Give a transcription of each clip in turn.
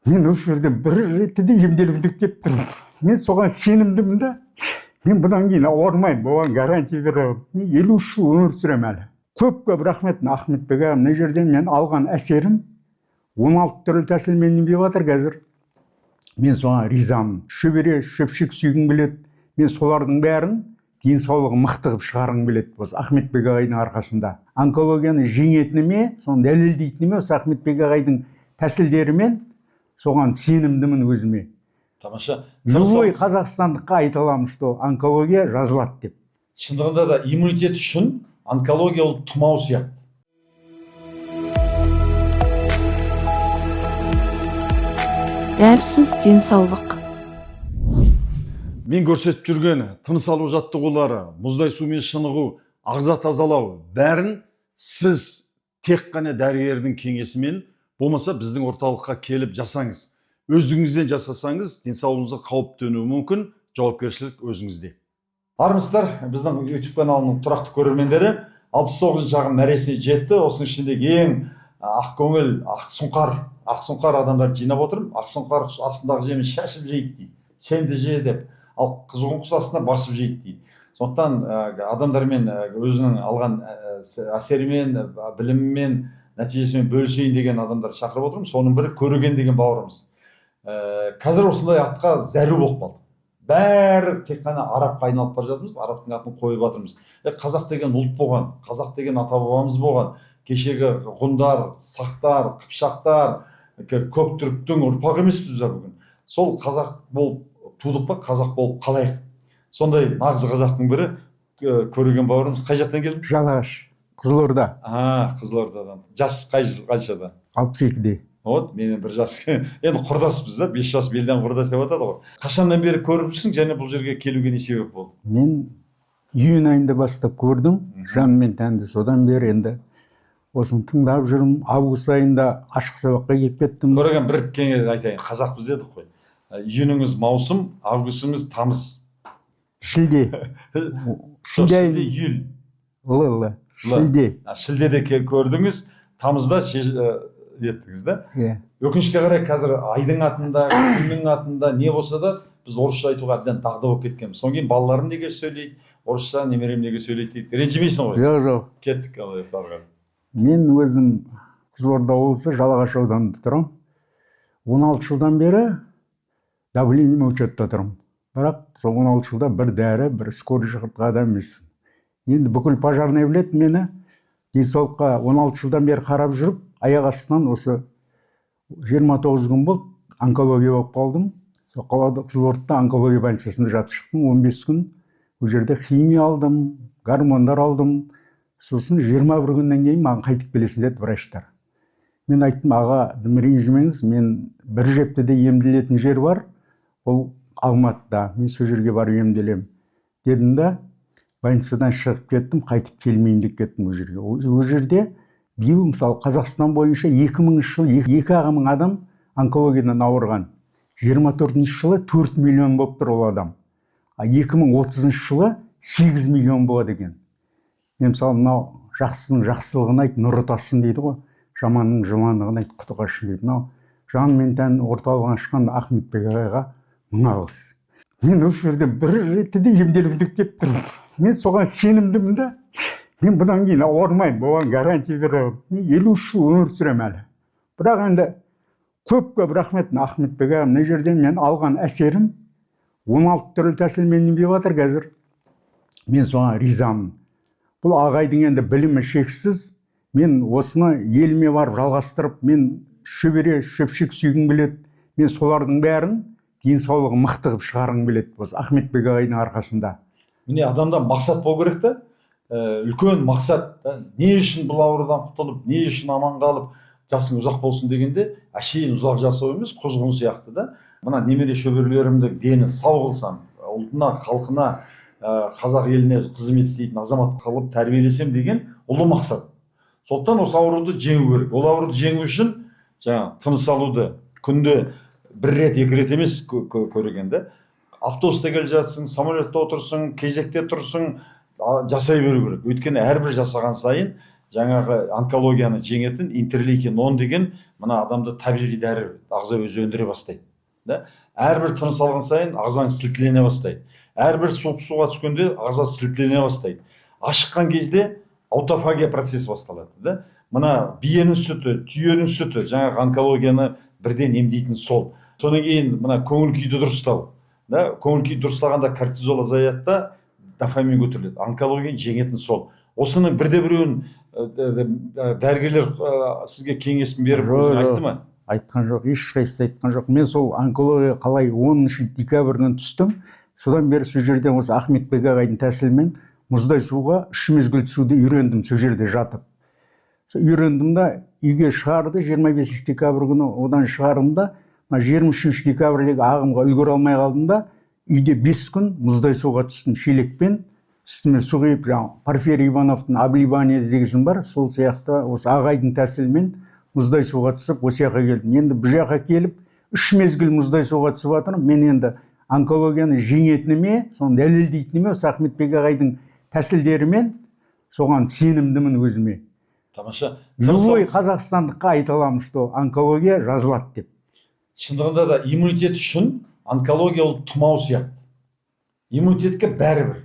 Мен осы жерде бір ретте де емделгім деп келіп тұрмын. Мен соған сенімдімін да. Мен бұдан кейін ауырмаймын, оған гарантия бере аламын. Мен 53 жыл өмір сүремін әлі. Көп көп рахмет Ахметбек аға. Мына жерден мен алған әсерім, 16 түрлі тәсілмен емдеп жатыр қазір. Мен соған ризамын. Шөбере, шөпшек сүйгім келеді. Мен солардың бәрін денсаулығы мықты қылып шығарғым келеді осы Ахметбек ағайдың арқасында. Онкологияны жеңетініме, соны дәлелдейтініме осы Ахметбек ағайдың тәсілдерімен соған сенімдімін өзіме. Тамаша. Любой қазақстандыққа айта аламын, что онкология жазылады деп. Шындығында да, иммунитет үшін онкология ол тұмау сияқты. Дәрісіз денсаулық. Мен көрсетіп жүрген тыныс алу жаттығулары, мұздай сумен шынығу, ағза тазалау, бәрін сіз тек қана дәрігердің кеңесімен, болмаса біздің орталыққа келіп жасаңыз. Өздігіңізден жасасаңыз, денсаулығыңызға қауіп төнуі мүмкін. Жауапкершілік өзіңізде. Армысыздар, біздің YouTube каналының тұрақты көрермендері! 69-шы ағым мәресіне жетті. Осының ішіндегі ең ақкөңіл, ақсұңқар, ақсұңқар адамдарды жинап отырмын. Ақсұңқар астындағы жемін шашып жейді дейді, сен де же деп, ал қызғын құс астына басып жейді дейді. Сондықтан адамдармен өзінің алған әсерімен, білімімен, нәтижесімен бөлісейін деген адамдарды шақырып отырмын. Соның бірі Көреген деген бауырымыз. Қазір осындай атқа зәру болып қалды. Бәрі тек қана арабқа айналып бара жатырмыз, арабтың атын қойып жатырмыз. Қазақ деген ұлт болған, қазақ деген ата бабамыз болған. Кешегі ғұндар, сақтар, қыпшақтар, көк түріктің ұрпағы емеспіз бе? Бүгін сол қазақ болып тудық па, қазақ болып қалайық. Сондай нағыз қазақтың бірі Көреген бауырымыз. Қай жақтан келдің? Жалағаш, Қызылорда. А, Қызылордадан. Жас қай, қаншада? 62-де. Вот, менен бір жас, енді құрдаспыз да, 5 жас белден құрдас деп атады ғой. Қашаннан бері көріп жүрсің және бұл жерге келуге не себеп болды? Мен июнь айында бастап көрдім жан мен тәнді. Содан бері енді осыны тыңдап жүрмін. Август айында ашық сабаққа келіп кеттім. Көреген, бір кеңес айтайын. Қазақпыз дедік қой. Июніңіз маусым, августыңыз тамыз. Шілде. Жоқ, шілде шілде, айын июль. Л, л, шілде. А, шілдеде көрдіңіз, тамызда еттіңіз да. Иә. Өкінішке қарай, қазір айдың атында, күннің атында не болса да, біз орысша айтуға әбден дағды болып кеткенбіз. Содан кейін балаларым неге сөйлейді орысша, немерем неге сөйлейді дейді. Ренжімейсің ғой? Жоқ. Кеттік алай ары. Мен өзім Қызылорда облысы, Жалағаш ауданында тұрамын. 16 жылдан бері давлением учетта тұрмын. Бірақ сол 16 жылда бір дәрі, бір скорый шақыртқан адам емеспін. Енді бүкіл пожарный біледі мені. Денсаулыққа 16 жылдан бері қарап жүріп, аяқ астынан осы 29 күн болды, онкология болып қалдым. Сол қалада, Қызылордада онкология больницасында жатып шықтым 15 күн. Ол жерде химия алдым, гормондар алдым. Сосын 21 күннен кейін маған қайтып келесің деді врачтар. Мен айттым: «Аға, дым ренжімеңіз, мен бір жептіде емделетін жер бар, ол Алматыда, мен сол жерге барып емделемін», — дедім да, больницадан шығып кеттім. Қайтып келмеймін деп кеттім ол жерге. Ол жерде биыл, мысалы, Қазақстан бойынша 2000 жылы 2,5 мың адам онкологиядан ауырған. 24 жылы 4 миллион болып тұр ол адам, а 2030 жылы 8 миллион болады екен. Мен, мысалы, мынау жақсының жақсылығын айт, нұры тассын дейді ғой, жаманның жамандығын айт, құты қашсын дейді. Мынау жан мен тән орталығын ашқан Ахметбек ағайға мың алғыс. Мен осы жерде бір ретте де емделгім деп келіп тұрмын. Мен соған сенімдімін да. Мен бұдан кейін ауырмаймын, оған гарантия бере аламын. Мен 53 жыл өмір сүремін әлі. Бірақ енді көп көп рахмет Ахметбек аға. Мына жерден мен алған әсерім, 16 түрлі тәсілмен емдеп жатыр қазір. Мен соған ризамын. Бұл ағайдың енді білімі шексіз. Мен осыны еліме барып жалғастырып, мен шөбере, шөпшек сүйгім келеді. Мен солардың бәрін денсаулығы мықты қылып шығарғым келеді осы Ахметбек ағайдың арқасында. Міне, адамда мақсат болу керек та. Үлкен мақсат та. Не үшін бұл аурудан құтылып, не үшін аман қалып, жасың ұзақ болсын дегенде, әшейін ұзақ жасау емес, құзғын сияқты да, мына немере шөберелерімді дені сау қылсам, ұлтына, халқына, қазақ еліне қызмет істейтін азамат қылып тәрбиелесем деген ұлы мақсат. Сондықтан осы ауруды жеңу керек. Ол ауруды жеңу үшін жаңағы тыныс алуды күнде бір рет, екі рет емес, көреген да. Автобуста келе жатсың, самолетта отырсың, кезекте тұрсың, жасай беру керек. Өйткені әрбір жасаған сайын Жаңағы онкологияны жеңетін интерлейкин 10 деген мына адамды табиғи дәрі, ағза өзі өндіре бастайды да. Әрбір тыныс алған сайын ағзаң сілтілене бастайды, әрбір суық суға түскенде ағза сілтілене бастайды, ашыққан кезде аутофагия процесі басталады да. Мына биенің сүті, түйенің сүті жаңағы онкологияны бірден емдейтін сол. Содан кейін мына көңіл күйді дұрыстау да, көңіл күйді дұрыстағанда кортизол азаяды да, дофамин көтеріледі. Онкологияны жеңетін сол. Осының бірде біреуін дәрігерлер сізге кеңесін беріп, Жоқ, өзің жоқ. айтты ма? Айтқан жоқ, ешқайсысы айтқан жоқ. Мен сол онкология қалай 10 декабрь күні түстім, содан бері сол жерден осы Ахметбек ағайдың тәсілімен мұздай суға үш мезгіл түсуді үйрендім. Сол жерде жатып сол үйрендім да, үйге шығарды 25 декабрь күні. Одан шығардым да, мына 23 декабрьдегі ағымға үлгере алмай қалдым да, үйде 5 күн мұздай суға түстім, шелекпен үстіме су құйып. Жаңағы Порфирий Ивановтың «Обливание» деген бар, сол сияқты осы ағайдың тәсілімен мұздай суға түсіп, осы жаққа келдім. Енді бұл жаққа келіп, үш мезгіл мұздай суға түсіп жатырмын. Мен енді онкологияны жеңетініме, соны дәлелдейтініме, осы Ахметбек ағайдың тәсілдерімен соған сенімдімін өзіме. Тамаша. Любой қазақстандыққа айта аламын, что онкология жазылады деп. Шындығында да, иммунитет үшін онкология ол тұмау сияқты. Иммунитетке бәрібір,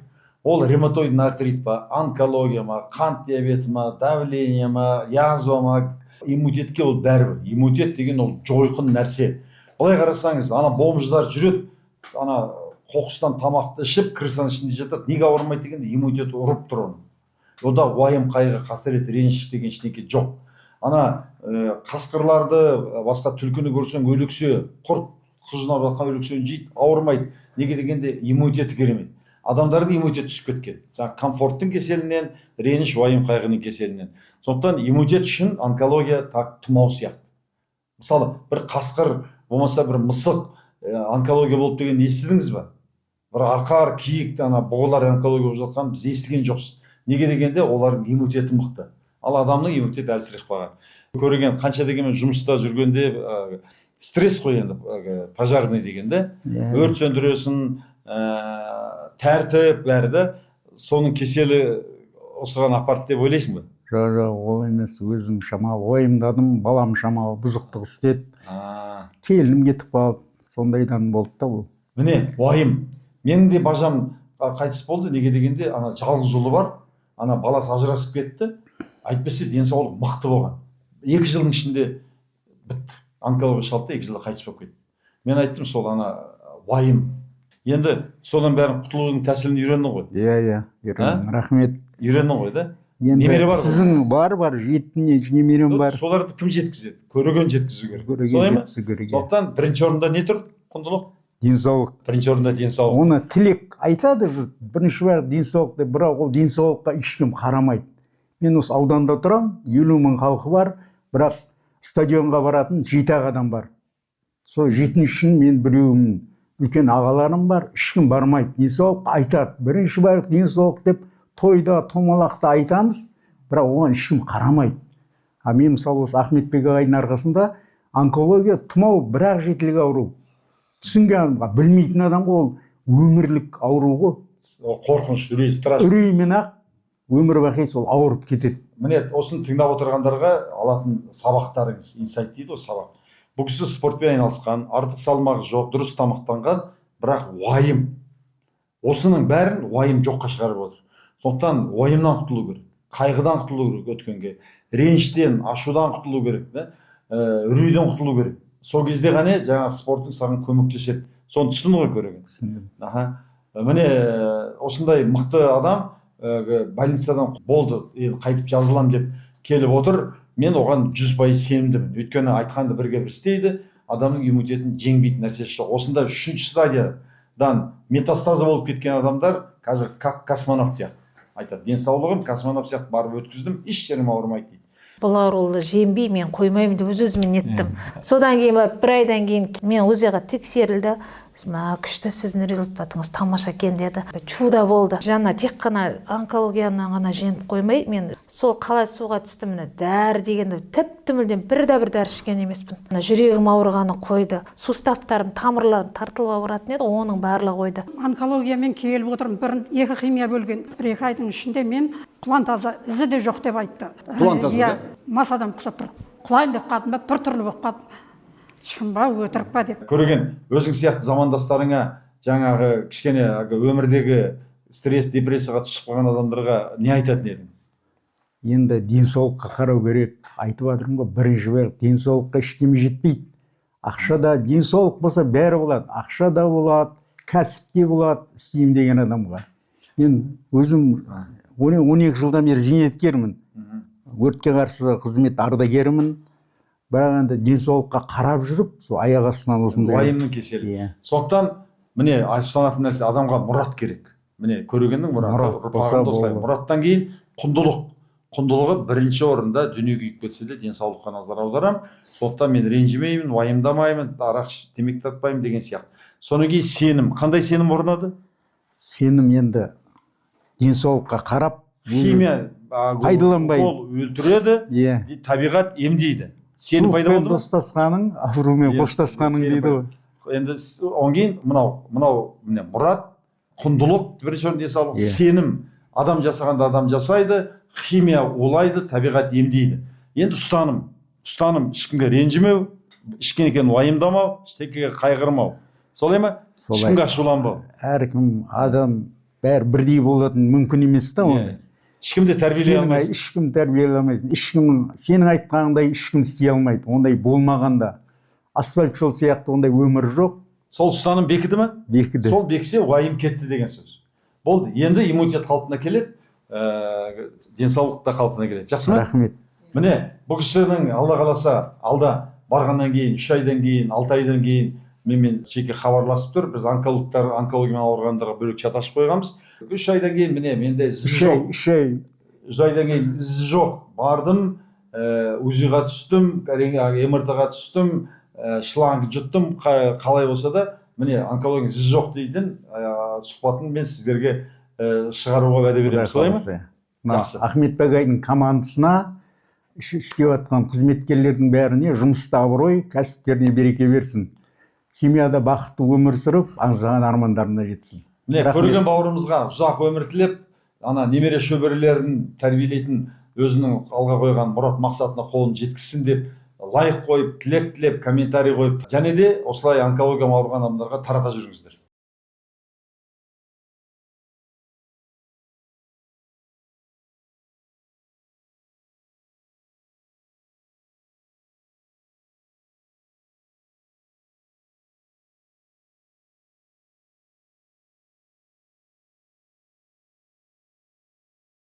ол ревматоидный артрит па, онкология ма, қант диабеті ма, давление ма, язва ма, иммунитетке ол бәрібір. Иммунитет деген ол жойқын нәрсе. Былай қарасаңыз, ана бомждар жүреді, ана қоқыстан тамақты ішіп, крысаның ішінде жатады. Неге ауырмайды дегенде, иммунитеті ұрып тұр оның. Онда уайым, қайғы, қасірет, реніш деген ештеңе жоқ. Ана қасқырларды, басқа түлкіні көрсең, өлексе, құрт құжынап жатқан өлексені жейді, ауырмайды. Неге дегенде, иммунитеті керемет. Адамдардың иммунитеті түсіп кеткен жаңағы комфорттың кеселінен, реніш, уайым, қайғының кеселінен. Сондықтан иммунитет үшін онкология так тұмау сияқты. Мысалы, бір қасқыр болмаса бір мысық онкология болды дегенді естідіңіз ба? Бір арқар, киік, ана бұғылар онкология болып жатқанын біз естіген жоқпыз. Неге дегенде, олардың иммунитеті мықты, ал адамның иммунитеті әлсіреп қалған. Көреген, қанша дегенмен жұмыста жүргенде стресс қой енді, пожарный дегенде өрт сөндіресің, тәртіп бәрі де, соның кеселі осыған апарды деп ойлайсың ба? Жоқ, ол емес. Өзім шамалы уайымдадым, балам шамалы бұзықтық істеді, келінім кетіп қалды, сондайдан болды да бұл. Міне, уайым. Менің де бажам қайтыс болды. Неге дегенде, ана жалғыз ұлы бар, ана баласы ажырасып кетті. Әйтпесе денсаулығы мықты болған. 2 жылдың ішінде бітті, онкология шалды да, 2 жылда қайтыс болып кетті. Мен айттым, сол ана уайым. Енді содан бәрін құтылудың тәсілін үйрендің ғой? Иә, үйрендім, рахмет. Үйрендің ғой да? Енді Немере бар ғой? Сіздің бар, жеті немерем бар. Соларды кім жеткізеді? Көреген жеткізу керек. Көреген Солай ма? жеткізу керек, иә. Сондықтан бірінші орында не тұр, құндылық? Денсаулық. Бірінші орында денсаулық. Оны тілек айтады жұрт, бірінші бар денсаулық деп, бірақ ол денсаулыққа ешкім қарамайды. Мен осы ауданда тұрамын, 50 000 халқы бар, бірақ стадионға баратын жеті ақ адам бар. Сол жетінің ішін мен біреуімін, үлкен ағаларым бар, ешкім бармайды. Денсаулық айтады, бірінші байлық денсаулық деп тойда, томалақта айтамыз, бірақ оған ешкім қарамайды. А мен, мысалы, осы Ахметбек ағайдың арқасында онкология тұмау, бір ақ жетілік ауру түсінген адамға, білмейтін адамға ол өмірлік ауру ғой. Ол қорқыныш, үрей, страшно. Үреймен ақ өмір бақи сол ауырып кетеді. Міне, осыны тыңдап отырғандарға алатын сабақтарыңыз, инсайт дейді ғой, сабақ. Бұл кісі спортпен айналысқан, артық салмағы жоқ, дұрыс тамақтанған, бірақ уайым, осының бәрін уайым жоққа шығарып отыр. Сондықтан уайымнан құтылу керек, қайғыдан құтылу керек, өткенге реніштен, ашудан құтылу керек да, үрейден құтылу керек. Сол кезде ғана жаңағы спорттың саған көмектеседі. Соны түсіндің ғой, Көреген? Түсіндім. Аха, міне, осындай мықты адам больницадан болды, енді қайтып жазыламын деп келіп отыр. Мен оған 100% сенімдімін, өйткені айтқанды бірге бір істейді. Адамның иммунитетін жеңбейтін нәрсесі жоқ. Осында үшінші стадиядан метастаза болып кеткен адамдар қазір как космонавт сияқты айтады: «Денсаулығым космонавт сияқты, барып өткіздім, еш жерім ауырмайды», — дейді. Бұл ауруды жеңбей мен қоймаймын деп өз өзіме неттім. Содан кейін барып, бір айдан кейін мен УЗИ-ға тексерілді. Мә, күшті, сіздің результатыңыз тамаша екен деді. Чудо болды. Жаңа тек қана онкологияны ғана жеңіп қоймай, мен сол қалай суға түстім, міне, дәрі дегенді тіпті мүлдем бір де бір дәрі ішкен емеспін. Мына жүрегім ауырғаны қойды, суставтарым, тамырларым тартылып ауыратын еді, оның барлығы қойды. Онкологиямен келіп отырмын. Бір екі химия бөлген. 1-2 айдың ішінде мен құлан таза, ізі де жоқ деп айтты. Құлан таза, Иә. да? Мас адам құсап бір құлайын деп қалдым ба, бір түрлі болып қалдым, шын ба, өтірік па деп. Көреген, өзің сияқты замандастарыңа, жаңағы кішкене әлгі өмірдегі стресс, депрессияға түсіп қалған адамдарға не айтатын едің? Енді денсаулыққа қарау керек, айтып жатырмын ғой. Бірінші бар, денсаулыққа ештеме жетпейді. Ақша да, денсаулық болса, бәрі болады. Ақша да болады, кәсіп те болады істеймін деген адамға. Мен өзім 12 жылдан бері зейнеткермін, өртке қарсы қызмет ардагерімін. Бірақ енді денсаулыққа қарап жүріп, сол аяқ астынан осындай. Уайымның кеселі. Иә. Сондықтан, міне, ұстанатын нәрсе: адамға мұрат керек. Міне, Көрегеннің мұраты Мұрат болса ұрпағын осылай. болды. Мұраттан кейін құндылық. Құндылығы бірінші орында. Дүние күйіп кетсе де, денсаулыққа назар аударамын, сондықтан мен ренжімеймін, уайымдамаймын, арақ ішіп, темекі тартпаймын деген сияқты. Содан кейін сенім. Қандай сенім орнады? Сенім енді денсаулыққа қарап. Химия Пайдаланбай. Ол өлтіреді, табиғат емдейді. Сенім пайда Суықпен болды ма? достасқаның, аурумен Иә, қоштасқаның сенім дейді ғой. Енді одан кейін мынау, міне, мұрат, құндылық бірінші орын, денсаулық, сенім. Адам жасағанда адам жасайды, химия улайды, табиғат емдейді. Енді ұстаным. Ұстаным: ешкімге ренжімеу, ештеңені уайымдамау, ештеңеге қайғырмау, солай ма? Солай. Ешкімге ашуланбау. Әркім адам, бәрі бірдей болатын мүмкін емес та ондай. Иә. Ешкімді тәрбиелей Сенің алмайсың. Ешкім тәрбиелей алмайсың, ешкімнің сенің айтқаныңдай ешкім істей алмайды. Ондай болмағанда, асфальт жол сияқты ондай өмір жоқ. Сол ұстаным бекіді ма? Бекіді. Сол бекісе, уайым кетті деген сөз болды. Енді иммунитет қалпына келеді, денсаулық та қалпына келеді. Жақсы ма? Рахмет. Міне, бұл кісінің, Алла қаласа, алда барғаннан кейін, 3 айдан кейін, 6 айдан кейін менімен жеке хабарласып тұр. Біз онкологтар, онкологиямен ауырғандарға бөлек чат ашып қойғанбыз. 3 айдан кейін, міне, менде із үш ай жоқ. 3 ай. 3 айдан кейін із жоқ, бардым, УЗИ ға түстім, МРТ ға түстім, шланг жұттым, қалай болса да, міне, онкология ізі жоқ дейтін сұхбатын мен сіздерге шығаруға уәде беремін. Солай ма? Мына Жақсы. Ахмет Багайдың командасына, істеп жатқан қызметкерлердің бәріне жұмыста абырой, кәсіптеріне береке берсін, семьяда бақытты өмір сүріп, аңсаған армандарына жетсін. Міне, Рахмет. Көреген бауырымызға ұзақ өмір тілеп, ана немере шөберелерін тәрбиелейтін өзінің алға қойған мұрат мақсатына қолын жеткізсін деп, лайк қойып, тілек тілеп, комментарий қойып және де осылай онкологиямен ауырған адамдарға тарата жүріңіздер.